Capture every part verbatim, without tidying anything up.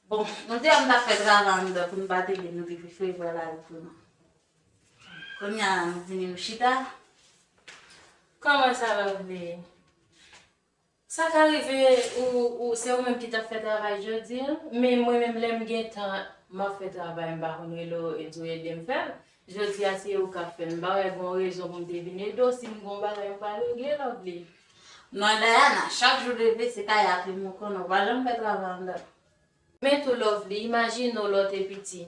Bon, nou te ann ap fè travay anndan pou nou pa tande nou te prefere pran lari pou nou. Kounye a nou vini nou chita. Kòman sa va, Vle? Sa ka rive ou, ou se ou menm ki t ap fè travay jodi a, men mwen menm lè m gen tan, m ap fè travay, m pa konn rele w e di w ede m fè l. Jodi a se ou k ap fè l, m pa wè gen yon rezon pou m te vin ede w, si m gen yon bagay m pral regle, Lovely. Non, Dayana, chak jou leve se kay a plim ou konnen, ou pa janm fè travay anndan. Men tou Lovely, imajine w lè w te piti.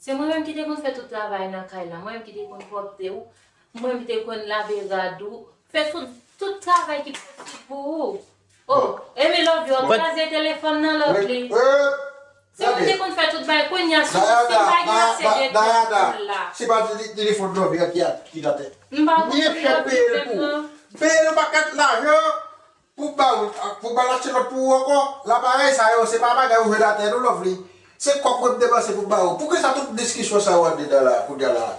Se mwen menm ki te konn fè tout travay nan kay la, mwen menm ki te konn pwòpte w, mwen menm ki te konn lave rad ou, fè tout, tout travay ki posib pou ou. Oh, e men Lovely, w ap kraze telefòn nan Lovely. Se ou ki te konn fè tout bagay, kounye a si w pa gen ase de tan pou l la. Se pa telefòn Lovely ki atè. M pa konn peye l pou ou. Peye l yon pakèt lajan. Pou ba ou, pou ba l achte lòt pou ou ankò, laparèy sa yo, se pa bagay ou jwenn atè non, Lovely. Se kòb mwen m depanse pou ba ou. Poukisa tout diskisyon sa yo anndedan la, kounye a la?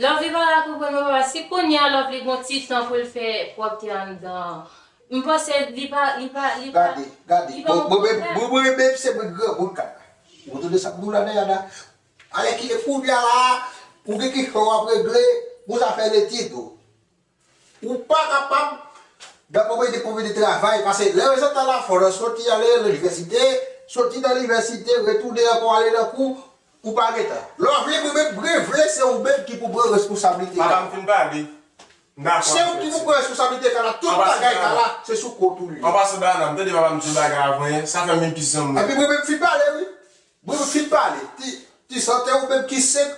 Lovely pa ka konprann mwen, papa. Si kounye a Lovely gon ti tan pou l fè pwòpte anndan an, m panse li pa, li pa, li pa, gade, gade. Li pa yon pwoblèm. Mwen, mwen, mwen, mwen, se mwen granmoun kaka. Ou tande sa m di w la, Dayana? Alèkile kounye a la, ou gen kèk fè w ap regle, pou zafè letid ou. Ou pa kapab, dapre mwen, de pwofite travay, paske lè rezilta la fò nan soti ale nan linivèsite, soti nan linivèsite, retounen ankò ale nan kou, ou pa gen tan. Lè w vle, mwen menm, mwen vle, se ou menm ki pou pran responsablite. Papa, m fin pale. M dakò avè w. Se ou ki pou pran responsablite kay la, tout bagay kay la, se sou kont ou li ye. An pasan, Dayana, m tande papa m di yon bagay avan yè, sa fè m vin pi zanmi. Epi mwen menm fin pale, wi. Mwen fin pale, ti, ti sante ou menm ki senk,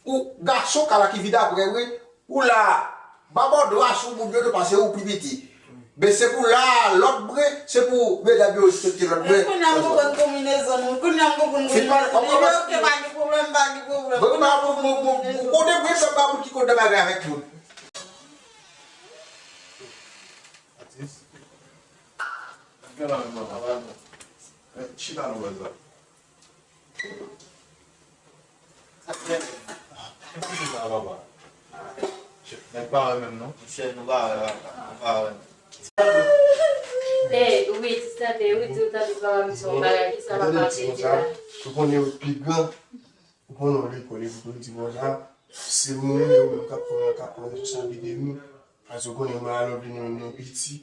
ou gason kay la ki vin apre, wi. Ou la, m pa ba w dwa sou moun yo non, paske ou pi piti. Men se pou la, lòt mwen, se pou medam yo respekte lòt mwen. Kounye a m konprann konbinezon nou, kounye a m konprann konbinezon nou. Li di ok, pa gen pwoblèm, pa gen pwoblèm. Mwen pa, mwen, mwen, mwen, ou konnen mwen, se pa moun ki konn nan bagay avèk moun. Atis. Gen la menm nan. Chita non, baz la. Sa k fèt? Sa k fèt la, papa? Nèg pa wè menm non. Monchè, nou pa wè, papa. Nou pa wè. Ey, wi, ti sante, wi, di w tande papa m di yon bagay, ki sa papa te di la? Ou konnen yo pi gran, ou konnen yo lekòl, e pou di konsa, se nou menm, yo menm k ap pran, k ap pran responsablite nou. Paske ou konnen mwen a Lovely nou menm nou piti.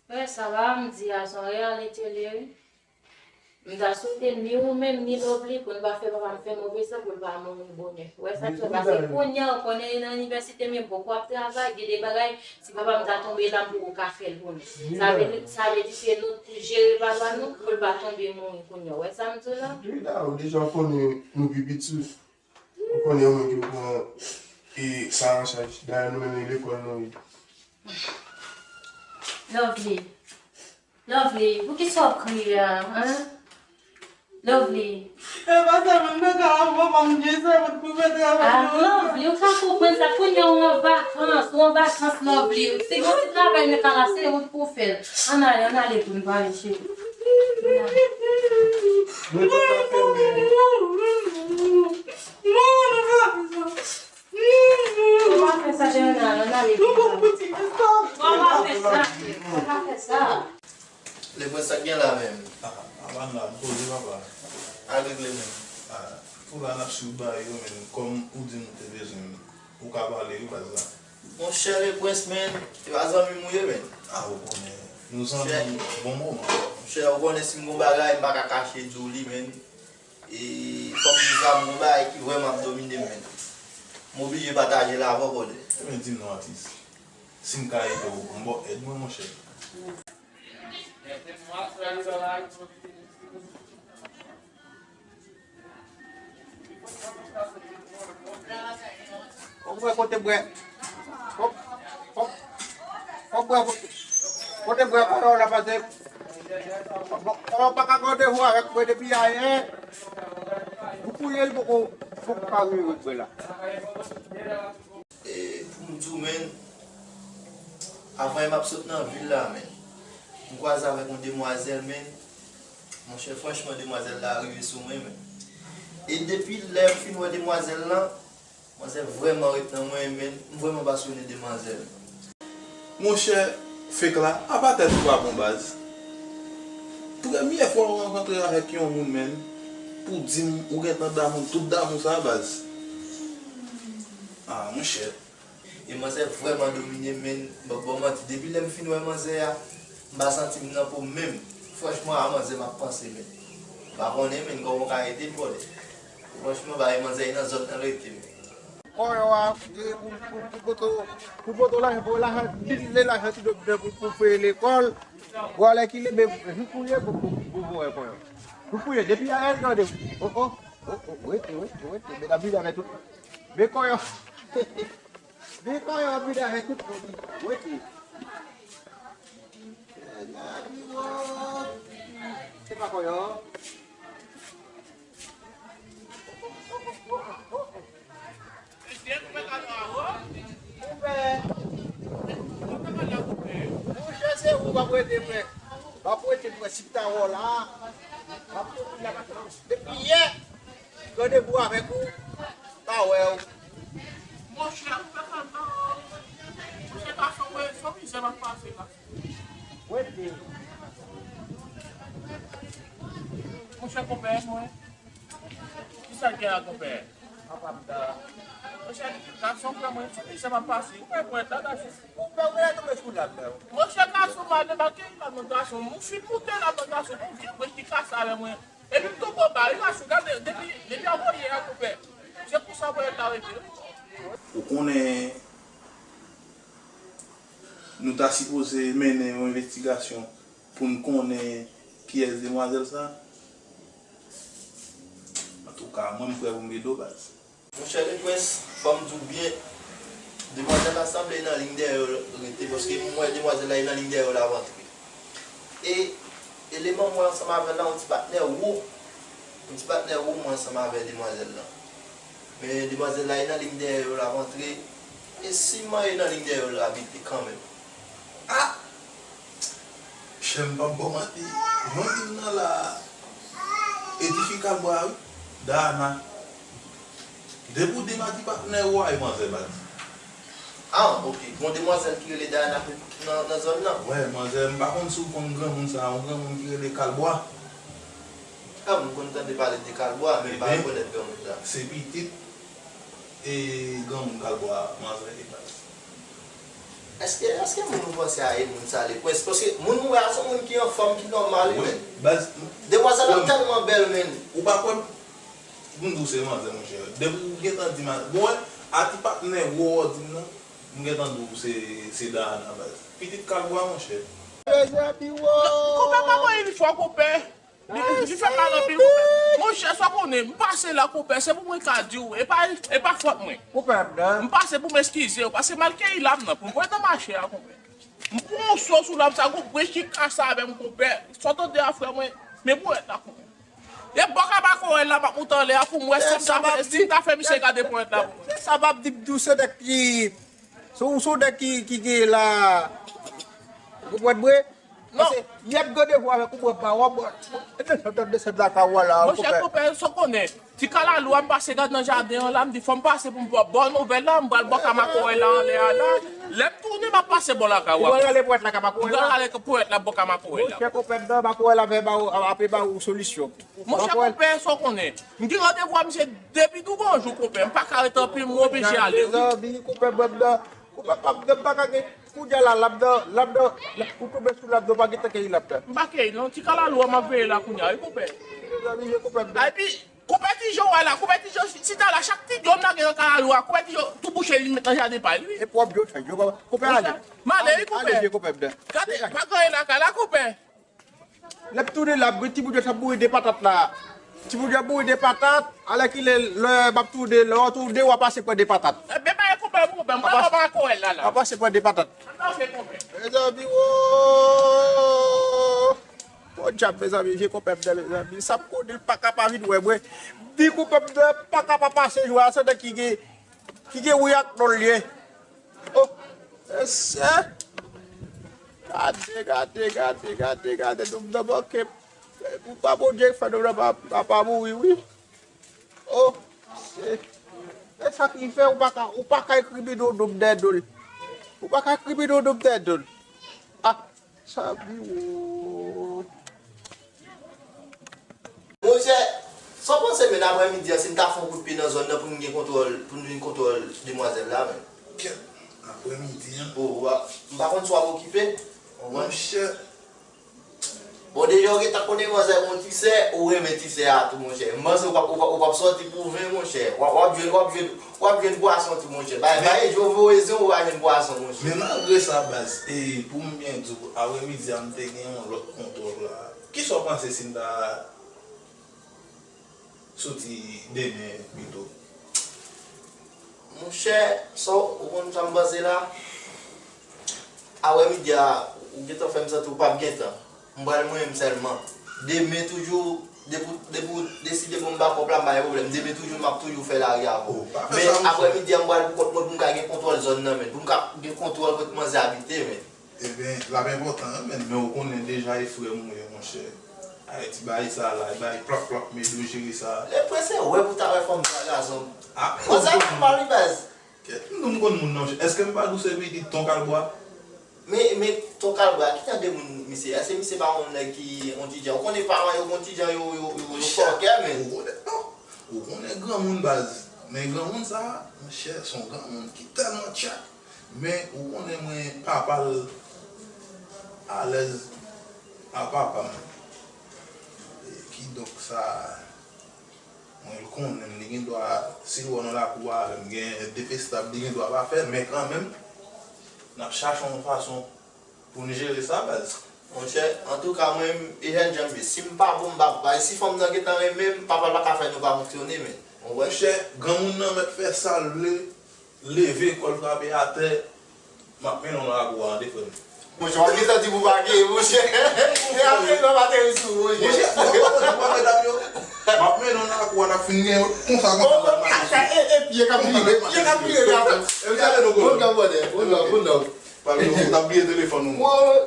Wè, sa papa m di a, se yon reyalite li ye, wi. M ta swete ni ou menm, ni Lovely, pou n pa fè papa m fè move sa, pou l pa mouri bonè. Ou wè sa m di w, paske kounye a, ou konnen li nan inivèsite, men poko ap travay, gen de bagay, si papa m ta tonbe la, m poko ka fè l pou nou. Sa vle, sa vle di se nou pou jere papa nou, pou l pa tonbe mouri kounye a. Ou wè sa m di w la? Wi, da, ou deja konnen nou pi piti. Ou konnen ou menm ki pran, e, sa an chaj. Dayè nou menm e lekòl nou ye. Lovely. Lovely, poukisa w ap kriye a, en? Lovely. E pa sa menm nan ka la, papa m di se wout pou fè travay. Ah, Lovely, ou ka konprann sa. Kounye a ou an vakans, ou an vakans, Lovely. Si gen yon ti travay nan ka la, se wout pou w fè l. Ann ale, ann ale pou n pale, cheri. Mwen pa ka fè men. Ou pa fè sa, Dayana, ann ale. Ou pa fè sa, ou pa fè sa. Leprens, sa k gen la menm? Ah, apa n la, m poze papa. Al regle menm. Ah, pou la n ap sou bay yo menm, kòm ou di nou te bezwen m, ou ka pale wi baz la. Monchè Leprens, menn, se pa zanmi m ou ye, menn. Ah, ou konnen, nou zanmi bon moman. Monchè, ou konnen si m gon bagay, m pa ka kache di w li, menn. E kòm m di sa, m gon bagay ki vrèman ap domine m, menn. M oblije pataje l avè w, brother. Ebyen, di m non, atis. Si m ka ede w, m ba w èd mwen, monchè. Ou wè kote bwè. Fò, fò, fò bwè kote, kote bwè kòlò w la pase. Bon, kòman w pa ka gen randevou avèk mwen depi ayè? Ou kouye l poko, poko ka rive bwè la. E, pou m di w, menn, avan m ap sot nan vil la, menn, m kwaze avèk yon demwazèl, menn. Monchè, franchman, demwazèl la rive sou mwen, menn. E depi lè m fin wè demwazèl lan, manzè vrèman ret nan mwen, menn. M vrèman pasyone de manzè, menn. Monchè, fake la, apa tèt ou pa bon, baz? Premye fwa w rankontre avèk yon moun, menn, pou w di m ou gentan damou, tout damou sa, baz. Ah, monchè. E manzè vrèman domine m, menn. M pap ba w manti. Depi lè m fin wè manzè a, m pa santi m nan po m menm. Franchman, a manzè m ap panse, menn. M pa konnen, menn, kòman w ka rete l, bòdè. Franchman, bagay manzè nan zòn nan rete, menn. Kòyò a, pou, pou, pou poto, pou poto lajan, pou lajan, li, li lajan ti dòktè pou, pou peye lekòl. Bon, alèkile, men, jis pou ye, pou, pou, pou, pou wè kòyò. Jis pou ye, depi a, gade. Oh, oh, oh, oh, wete, wete, wete, men ap vide avè tout. Men kòyò. Men kòyò ap vide avè tout. Wete. Se pa kòyò. Monchè, se ou k ap rete, frè. W ap rete, frè, si m ta wè w la. W ap rete la, depi yè, randevou avèk ou, pa wè w. Monchè, ou fè kalma. Monchè, gason, mwen, se yon mizè m ap pase la. Wete. Monchè, konpè mwen. Kisa k gen la, konpè? Papa m ta. Monchè, gason, frè mwen, se mizè m ap pase. Ou wè pwent la, gason. Ou fè, ou fè tonbe sou lab la. Monchè, gason, m al debake la, non, gason. M fin moute la, non, gason. Gon vye bwèch ki kase avè mwen. Epi m tonbe anba, wi, gason. Gade, depi, depi avanyè a, konpè. Se konsa pwent la rete, wi. Ou konnen, nou ta sipoze mennen yon envestigasyon pou n konnen kiyès demwazèl sa. Antouka, mwen, m prè pou m ede w, baz. Monchè Leprens, fò m di w byen, demwazèl la sanble nan liy dèyè yo rete, paske m wè demwazèl la e nan liy dèyè yo l ap antre. E eleman m wè ansanm avè l la, yon ti patnè wo. Yon ti patnè wo m wè ansanm avè demwazèl la. Men demwazèl la e nan liy dèyè yo l ap antre. E si m e nan liy dèyè yo l ap abite kanmenm. Ah! Chè, m p ap ba w manti. Yon moun nan la, e ti fi Kalbwa a, wi. Dayana. Depi w di m a ti patnè ou a, e manzè, baz. Ah, ok. Gon demwazèl ki rele Dayana ki nan, nan zòn nan? Wè, manzè, m pa konn si w konn granmoun sa, yon granmoun ki rele Kalbwa. Ah, m konn tande pale de Kalbwa, men m pa rekonèt granmoun sa. Se pitit e granmoun Kalbwa, manzè, e baz. Èske, èske moun ou panse a e moun sa, Leprens? Paske moun ou wè a se yon moun ki anfòm, ki nòmal, wi, men. Baz, demwazèl la tèlman bèl, men. Ou pa kwè m? M di w se manzè, monchè. Depi w gentan di m a, bon, wè, a ti patnè wo w di m nan, m gentan di w se, se Dayana, baz. Pitit Kalbwa, monchè. Mezanmi, wo! Konpè, pa voye li fò, konpè. Li, li fè mal anpil, konpè. Monchè, sa w konnen, m pase la, konpè, se pou mwen ka di w, e pa, e pa fòt mwen. Konpè, m nan. M pase pou m eskize w, paske m al keyi lam nan, pou m wè nan mache a, konpè. M pran yon so sou lam sa, gon bwèch ki kase avè m, konpè. Sa w tande a, frè mwen, men bwèt la, konpè. E bò ka makorèl la, m ap moute anlè a pou m wè si m ta fè, si m ta fè misye gade ponyèt la pou mwen. Se sa m ap di, m di w se nèg ki, se yon, se yon nèg ki, ki gen la, ou konprann mwen? Non. Paske y ap gade pou avèk ou pran pawòl, e desann, desann lakay ou a la, monchè, konpè, sa w konnen. Ti kalalou a, m pase gad nan jaden an la, m di fò m pase pou m ba w bon nouvèl la, m pral bò ka makorèl la anlè a la. Lè m tounen, m ap pase bò lakay ou a. Ou pral rale ponyèt la ka makorèl la? M pral rale ponyèt la bò ka makorèl la. Monchè, konpè m nan, makorèl la fè ba ou, ap ba ou solisyon. Monchè, konpè, sa w konnen. M gen randevou a misye depi douvanjou, konpè. M pa ka rete anpil, m oblije ale, wi. Mezanmi, konpè m nan, konpè m nan, m pa ka gen, kounye a la, l ap nan, l ap nan, ou tonbe sou l ap nan, ou pa gentan keyi l ap nan. M pa keyi, non, ti kalalou a, m ap veye la kounye a, wi, konpè. Mezanmi, konpè m nan. Epi, Konpè Tijo wè la, konpè Tijo, si, si ta la, chak ti dlo m lage nan kalalou a, konpè Tijo tou bouche li met nan jaden pa li, wi. E pwòp dlo sa, yo, konpè ale. M ale, wi, konpè. Ale, vye konpè m nan. Gade, pa gen anyen lakay la, konpè. Lè m tounen la, m gen ti bout dlo sa boure de patat la. Ti bout dlo boure de patat, alèkile, lè m ap tounen, lè w tounen, w a pase pran de patat. Ebyen, pa gen konpè, konpè, m pral ba w makorèl la, la. W a pase pran de patat. Mezanmi, wo! Podyab, mezanmi, vye konpè m nan, mezanmi. Sa m konnen, l pa ka pa vin wè mwen. Di konpè m nan pa ka pa pase jou a, se nèg ki gen, ki gen wi ak non l ye. Oh, mesye. Gade, gade, gade, gade, gade, nonm nan manke m. Pou pa Bondye fè nonm nan pa, pa, pa mouri, wi. Oh, se, se sa ki fè ou pa ka, ou pa ka ekri non m dèyè do l. Ou pa ka ekri non m dèyè do l. Ah, sa bi wo. Sa w panse, men, aprèmidi an, si m ta fè yon kout pye nan zòn nan pou m gen kontwòl, pou m jwenn kontwòl demwazèl la, men? Kèt, aprèmidi an? O, w a, m pa konn si w ap okipe. O, monchè. Bon, deja w gentan konnen manzè gon ti sè, ou renmen ti sè a tou, monchè. M panse w p ap, w p ap, w p ap sòti pou ven, monchè. W ap, w ap jwenn, w ap jwenn, w ap jwenn pwason tou, monchè. Bay, bay, je voye zye w, w a jwenn pwason, monchè. Men malgre sa, baz, e pou m byen di w, aprèmidi a, m te gen yon lòt kontwòl la. Kisa w panse si m ta soti demen pito? Monchè, sa w, ou konn sa m panse la? Aprèmidi a, ou gentan fè m santi w p ap gen tan. M pral mwen menm sèlman. Demen toujou, depi, depi w deside pou m bakòp la, m pa gen pwoblèm. Demen toujou, m ap toujou fè lari avè w. Men aprèmidi a, m pral pou kont mwen pou m ka gen kontwòl zòn nan, men. Pou m ka gen kontwòl kote manzè abite, men. Ebyen, l ap enpòtan, wi, men, men ou konnen deja e frè m ou ye, monchè. Ayiti, bagay sa la, e bagay plòp, plòp, men dwe jere sa. Lè prese, wè pou ta wè fanm sa, gason. Ah, manzè ap mal, wi, baz. Kèt, m konn moun nan, monchè. Èske m pa di w se pitit Ton Kalbwa? Men, men Ton Kalbwa, ki jan de moun misye ye? Èske misye pa yon nèg ki, yon ti jan, ou konnen paran yo, yon ti jan yo, yo, yo, yo fòkè, men. Ou konnen, non. Ou konnen granmoun, baz. Men granmoun sa, monchè, se yon granmoun ki tèlman tchak. Men ou konnen mwen papa l alèz a papa m. E kidonk sa, mwen l konnen m, li gen dwa, si l wè w nan lakou a avè m, gen depestab, li gen dwa pa fè l, men kanmenm, n ap chache yon fason pou n jere sa, baz. Monchè, antouka, mwen menm, e jèn jan m ye. Si m pa bon, m pa bon. Paske si fanm nan gentan renmen m, papa l pa ka fè nou pa fonksyone, men. Ou konprann? Monchè, granmoun nan mèt fè sa l vle, leve, kò l frape atè, m ap mennen w nan lakou a, tande, frè m. Monchè, w ap gentan di pou pa gen, monchè. E apre, nou pa te ri sou, monchè. Monchè, w ap konprann, w ap konprann medam yo. M ap mennen w nan lakou a, n ap fin gen yo, konsa, konsa, n ap mache. E, e, pye k ap vire, pye k ap vire, la. E, w tande nou, bon, bon, bon, bon, bon. Pale nou, n ap bliye telefòn nou. Mwen,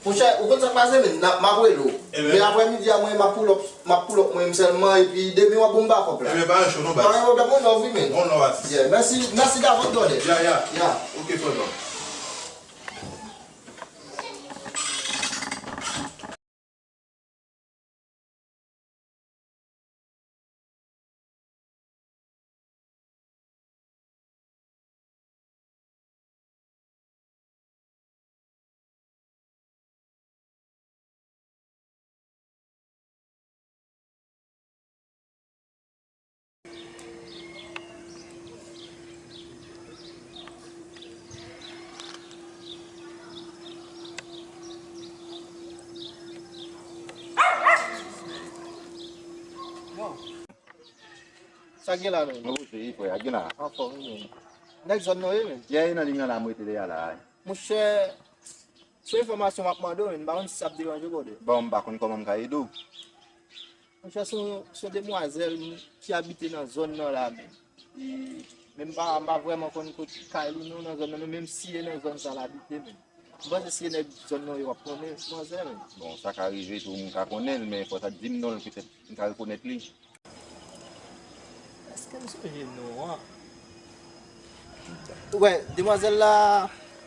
monchè, ou konn sa k pase, men, n ap, m ap rele w. Men aprèmidi a, mwen, m ap pull up, m ap pull up mwen menm sèlman, epi demen w ap ban m bakòp la. Ebyen, pa gen cho non, baz. Pa gen pwoblèm, on love, wi, men. On love, atis. Yeah, mèsi, mèsi davans, brother. Ya, ya. Ya. Ok, frè m. Sa gen la, men? Mwen poze, wi, frè, a gen la. Anfòm, wi, men. Nèg zòn nan, wi, men. Yè, e nan liy nan la, mwen rete dèyè la, wi. Monchè, se yon enfòmasyon m ap mande w, men m pa konn si sa ap deranje w, brother. Bon, m pa konn kòman m ka ede w. Monchè, se yon, se yon demwazèl ki abite nan zòn nan la, men. Men m pa, m pa vrèman konn kot kay li non nan zòn nan, non, menm si e nan zòn sa l abite, men. M panse si e nèg zòn nan yo w ap konnen manzè, men. Bon, sa ka rive tou, m ka konnen l, men fò w ta di m non l, petèt m ka rekonèt li. Èske m sonje non an? Wè, demwazèl la,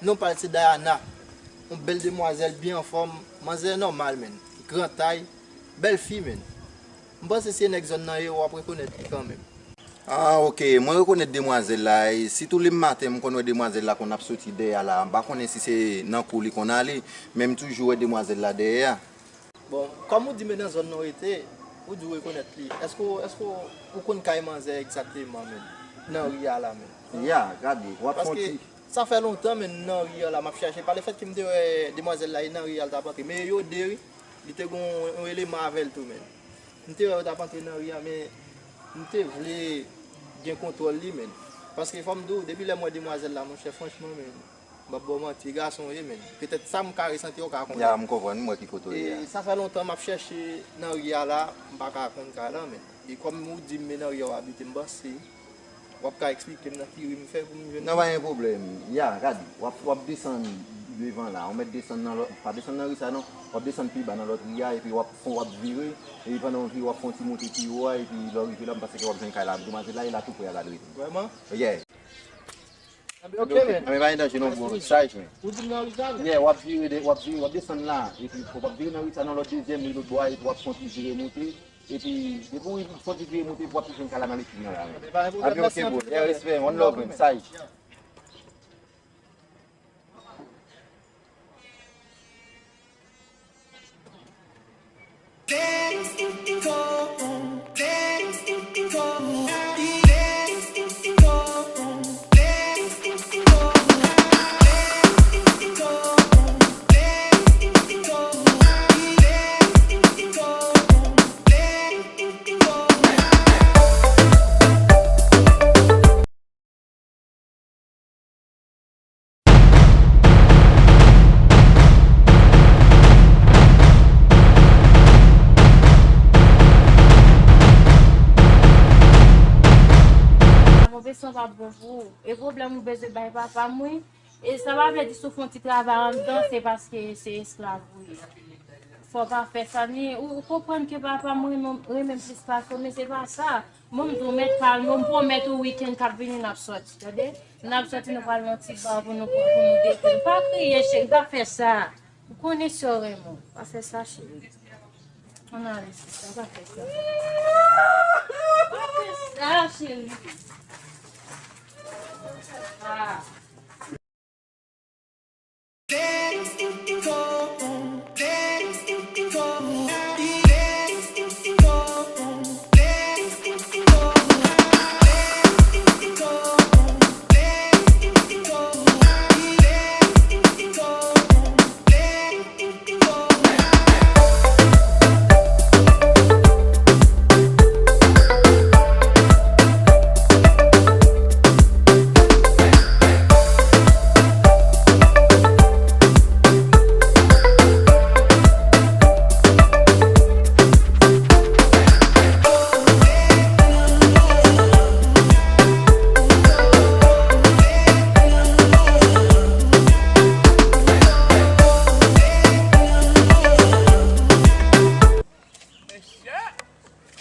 non pa l se Dayana. Yon bèl demwazèl, byen anfòm, manzè nòmal, men. Gran tay, bèl fi, men. M panse si e nèg zòn nan yo, w ap rekonèt li kanmenm. Ah, ok. Mwen rekonèt demwazèl la. E sitou lemen maten, m konn wè demwazèl la konn ap soti dèyè a la. M pa konnen si se nan kou li konn ale, men m toujou wè demwazèl la dèyè a. Bon, kòm ou di men nan zòn nan w rete, ou di w rekonèt li. Èske, èske ou konn kay manzè egzakteman, men? Nan ri a la, men. Ya, gade, w ap fè yon ti. Paske sa fè lontan, men, nan ri a la, m ap chache. Pa lefètke m te wè demwazèl la, e nan ri a l t ap antre. Men yo de, wi. Li te gen yon, yon eleman avè l tou, men. M te wè yo t ap antre nan ri a, men m te vle gen kontwòl li, men. Paske fò m di w, depi lè m wè demwazèl la, monchè, franchman, men, m p ap ba w manti, e gason w ye, men. Petèt sa m ka resanti a, w ka konnen. Ya, m konprann, m wè ki kote w ye a. E sa fè lontan m ap chèche nan ri a la, m pa ka konn kay la, men. E kòm ou di m, men nan ri a w abite, m panse w ap ka eksplike m nan ki ri m fè pou m jwenn li. Non, pa gen pwoblèm. Ya, gade, w ap, w ap desann devan la. Ou mèt desann nan lòt, pa desann nan ri sa non. W ap desann pi ba nan lòt ri a, epi w ap fon, w ap vire. Epi pandan w vire, w ap fè yon ti moute pi wo a, epi lè w rive la, m panse ke w ap jwenn kay la. Demwazèl la, e la tou prè a, la, l rete. Vrèman? Yeah. Anben, ok, men. Anben, pa gen danje non, bro. Sa e chen. Ou di m nan ri sa, men? Yeah, w ap vire, w ap vire, w ap desann la. Epi w ap vire nan ri sa, nan lòt dezyèm ri, lòt bò a, epi w ap fè yon ti vire moute. Epi, depi w fon ti vire moute, w ap touche yon kala nan lekip nan la. Anben, ok, bro. Yeah, respè, one love, man. Say. Move son pa bon pou ou. E pwoblèm ou bezwen bay papa m, wi. E sa pa vle di si w fè yon ti travay anndan, se paske se esklav ou ye. Fò w pa fè sa, ni, ou, ou konprann ke papa m renmen, renmen m plis pase w, men se pa sa. Mwen, m di w mèt kalme w, m pwomèt ou wikenn k ap vini n ap sòti, tande? N ap sòti, nou pral nan ti ba pou nou, pou nou detèn. Pa kriye, cheri, pa fè sa. Ou konnen si w renmen w. Pa fè sa, cheri. Ann ale, sista, pa fè sa. Pa fè sa, cheri. Ah. Mesye!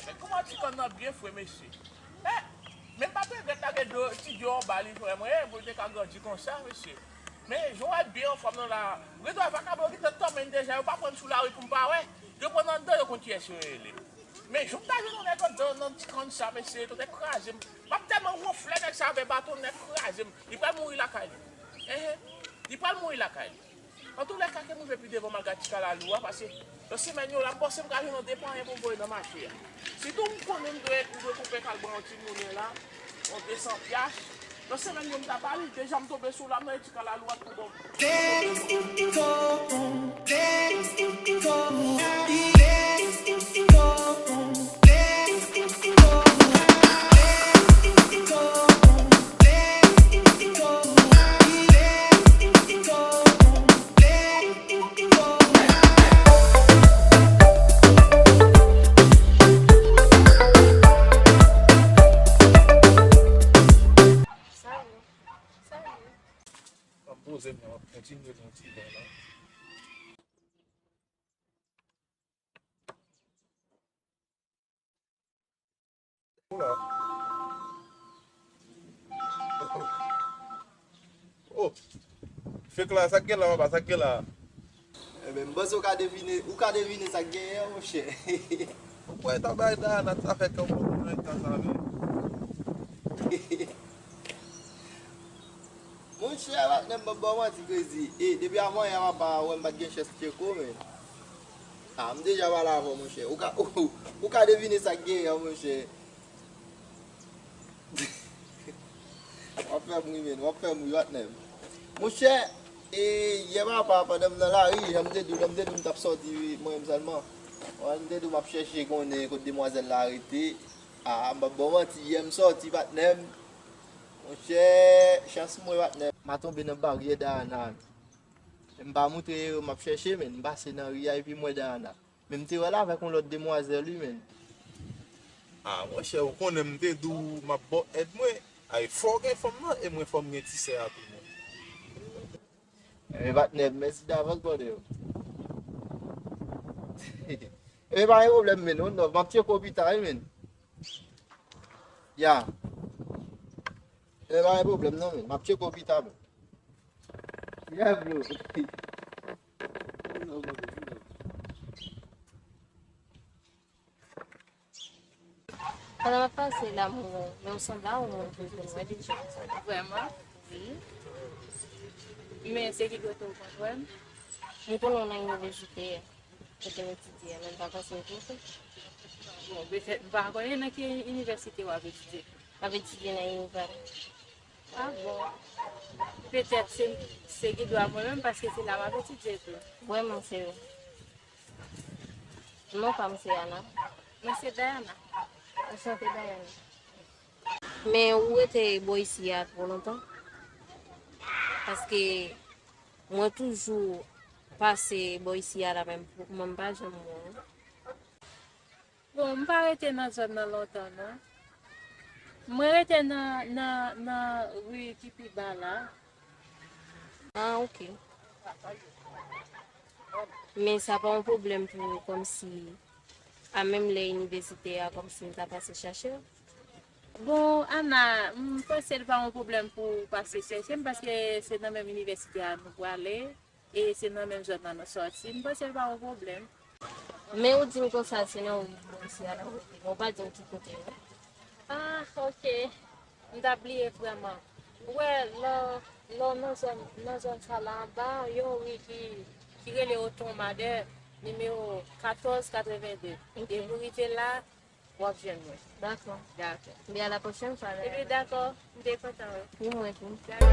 Men kòman ti kòn nan byen fre, mesye. Eh, men m pa t regrèt lage dlo, ti dlo anba li, frè mwen, eh, pou l te ka grandi konsa, mesye. Men jan w wè l byen anfòm nan la, rezo a vakabon yo gentan tanmen deja, yo pa pran sou lari pou m pa wè. Yo pran anndan, yo konn kiyès yo rele. Men jan m ta jwenn yon nèg anndan nan ti kòn sa, mesye, tonnè kraze m. M ap tèlman wonfle nèg sa avè baton, nèg kraze m. Li pral mouri lakay li. Enhen. Li pral mouri lakay li. Antoulèka, ke m rive pi devan m al gad ti kalalou a, paske nan semèn yo la, m panse m ka jwenn yon de panyen pou m voye nan mache a. Sitou m konnen m dwe, m dwe koupe kalbwa yon timoun la, yon de san pyas. Nan semèn yo m ta ba li, deja m tonbe sou la, m nan ti kalalou a tou bon. Sa ye? Sa ye? M ap poze m nan, m ap kontinye pran ti van la. Ola. Oh. Fek la, sa k gen la, papa, sa k gen la? Enben, m panse w ka devine, ou ka devine sa k genyen an, monchè. Ou kwè ta bay Dayana, sa fè kè w pran nan eta sa, men. Monchè, patnè m, m p ap ba w manti, Crazy. E, depi avan yè, papa, wè m pa t gen chans Tcheko, men. A, m deja pale avè w, monchè. Ou ka, ou, ou ka devine sa k genyen an, monchè. W ap fè m ri, men. W ap fè m ri, patnè m. Monchè, e, yè papa, pandan m nan lari, jan m te di w, jan m te di w m t ap sòti mwen menm sèlman. Wè, m te di w m ap chèche konnen kote demwazèl la rete. A, m p ap ba w manti, yè m sòti, patnè m. Monchè, chans mwen, patnè m. M a tonbe nan baryè Dayana. M pa montre yo, m ap chèche, men m pase nan ri a epi m wè Dayana. Men m te wè l avèk yon lòt demwazèl, wi, men. A, monchè, ou konnen m te di w m ap ba w èd mwen. Ay, fò w gen fanm nan, e mwen fò m gen ti sè a tou, men. Enben, patnè m, mèsi davans, brother. Enben, pa gen pwoblèm, men, non, non, m ap tcheke w pita, wi, men. Ya. Enben, pa gen pwoblèm, non, men, m ap tcheke w pita, men. Ya, bro. Pull up, bro, pull up. Pandan m ap pase la, m wè w, men w sanble a yon moun ke m konn wè deja. Vrèman? Wi. Men se ki kote w konn wè m? M konnen w nan inivèsite a, kote m etidye a, men m pa panse w konnen. Bon, petèt m pa konnen nan ki inivèsite w ap etidye. M ap etidye nan Unival. Ah bon? Petèt se, se ki dwa mwen menm, paske se la m ap etidye tou. Vrèman, se ou. Non pa m se Ana. Mwen se Dayana. Anchante, Dayana. Men ou rete bò isi a twò lontan? Paske mwen toujou pase bò isi a la, men m, men m pa janm wè w. Bon, m pa rete nan zòn nan lontan, non. Mwen rete nan, nan, nan ri ki pi ba la. Ah, ok. Men sa pa yon pwoblèm pou ou, kòmsi, a menm lè inivèsite a, kòmsi m ta pase chache w? Bon, Ana, m panse l pa yon pwoblèm pou w pase chèche m, paske se nan menm inivèsite a nou prale, e se nan menm zòn nan nou sòti. M panse l pa yon pwoblèm. Men ou di m konsa, se nan ri bò isi a la ou rete, men ou pa di m ki kote, non. Ah, ok. M t ap bliye vrèman. Ou wè, lè, lè w nan zòn, nan zòn sa la anba, yon ri ki, ki rele Oton Madè, nimewo katòz katreven de. Ok. Depi w rive la, w ap jwenn mwen. Dakò. Dakò. Ebyen, a la pwochèn fwa, la. Ebyen, dakò. M te kontan, wi. Wi, mwen tou. Dakò.